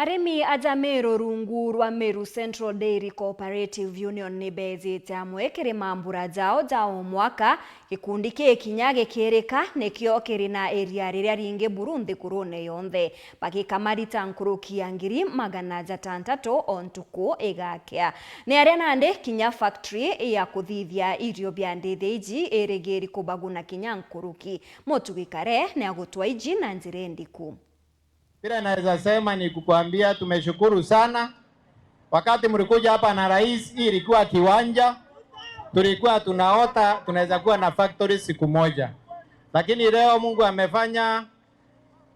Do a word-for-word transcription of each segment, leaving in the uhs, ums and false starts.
Arimi aja Meru rungu rwa Meru Central Dairy Cooperative Union ni beejite amwe kiri mambura jao ja o mwaka, gikundi kikinya gikirika nikio kiri na iria riria ringi buru nthigurune yonthe, bagikamarita nkuruki ya ngiri magana jatantatu o ntuku igakea. Ni aria nandi kinya factory ya kuthithia irio bia ndithi iji irigiri kubaguna kinya nkuruki. Mutugi Kare ni agutwa iji na njira indiku. Vile naweza sema ni kukuambia tumeshukuru sana. Wakati mlikuja hapa na rais, hii ilikuwa kiwanja, tulikuwa tunaota tunaweza kuwa na factory siku moja, lakini leo Mungu amefanya,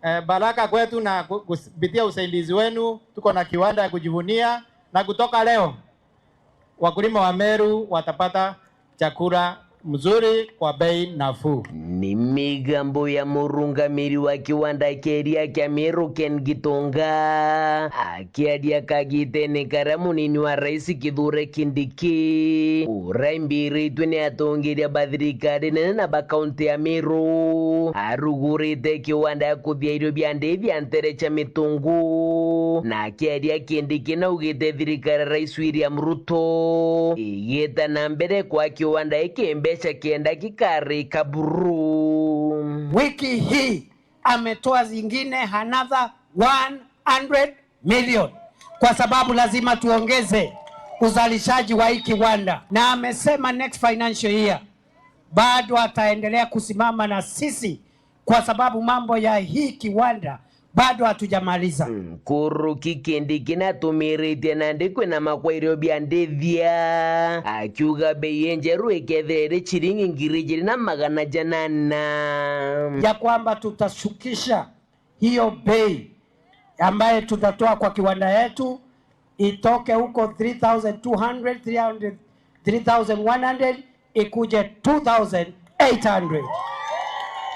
eh, baraka kwetu na ku-, kus-, kupitia usaidizi wenu tuko na kiwanda ya kujivunia, na kutoka leo wakulima wa Meru watapata chakula mzuri kwa bei nafuu. Ni migambo ya murungamiri wa kiwanda kia iria kia Meru Ken Gitonga akiaria kagitene karia munini wa rais Kithure Kindiki uraimbiriitwe ni atongeria ba thirikari nene na ba kaunti ya Meru arugurite kiwanda ya kuthia irio bia ndithi ya ntere cia mitungu na akiaria Kindiki naugite thirikari ya rais William Ruto igita na mbere kwa kiwanda giki mbeca kenda gikarika buru. Wiki hii ametoa zingine another one hundred million kwa sababu lazima tuongeze uzalishaji wa hii kiwanda, na amesema next financial year bado ataendelea kusimama na sisi kwa sababu mambo ya hii kiwanda bado hatujamaliza. Nkuruki Kindiki natumiritie nandi kwina makwairiro bia ndithia, akiuga bei injeru ikethira iri ciringi ngiri ijiri na magana janana. Ya kwamba tutashukisha hiyo bei ambaye tutatoa kwa kiwanda yetu itoke huko three thousand two hundred, three hundred, three thousand one hundred, ikuje two thousand eight hundred.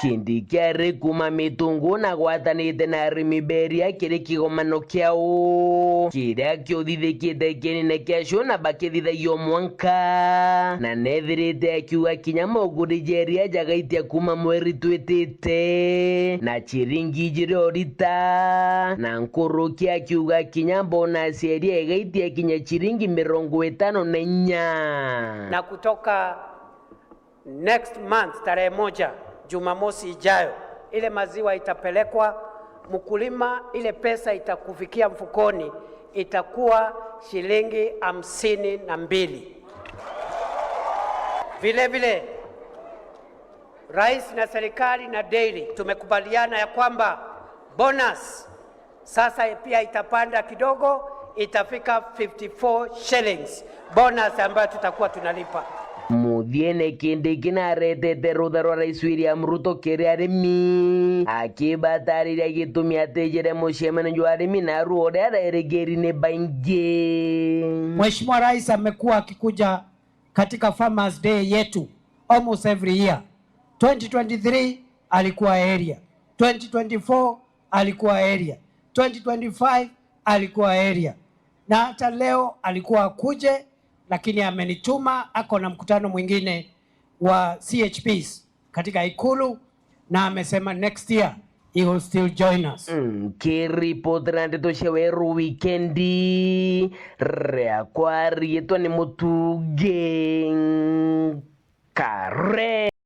Kindiki ari kuma mitungu na gwatanite na arimi beria kiri kigomano kiao kiria kiuthithikite kinene kia cio na bakithithagia o mwanka, na nethirite akiuga kinya moguri jeria jagaitia kuma mweri twitite na ciringi ijiri o rita, na nkuruki akiuga kinya bonus eria igaitia kinya ciringi mirongo itano na inya. Na kutoka next month, tarehe moja, Jumamosi ijayo, ile maziwa itapelekwa mkulima, ile pesa itakufikia mfukoni itakuwa shilingi hamsini na mbili. Vile vile, Rais na serikali na dairy tumekubaliana ya kwamba bonus sasa pia itapanda kidogo, itafika fifty-four shillings bonus ambayo tutakuwa tunalipa. Muthiene Kindiki naretete rutha rwa Rais William Ruto kiri arimi, akibatariria gitumi atijire mucemanio jwa arimi naru uria arerigiri ni baingi. Mheshimiwa Rais amekuwa akikuja katika Farmers Day yetu almost every year. Twenty twenty-three alikuwa area, twenty twenty-four alikuwa area, twenty twenty-five alikuwa area, na hata leo alikuwa akuje, lakini amenituma, ako na mkutano mwingine wa C H Ps katika Ikulu, na amesema next year he will still join us. Nkiripotera ndeto cia weru wikendi, riakwa riitwa ni Mutugi Kare.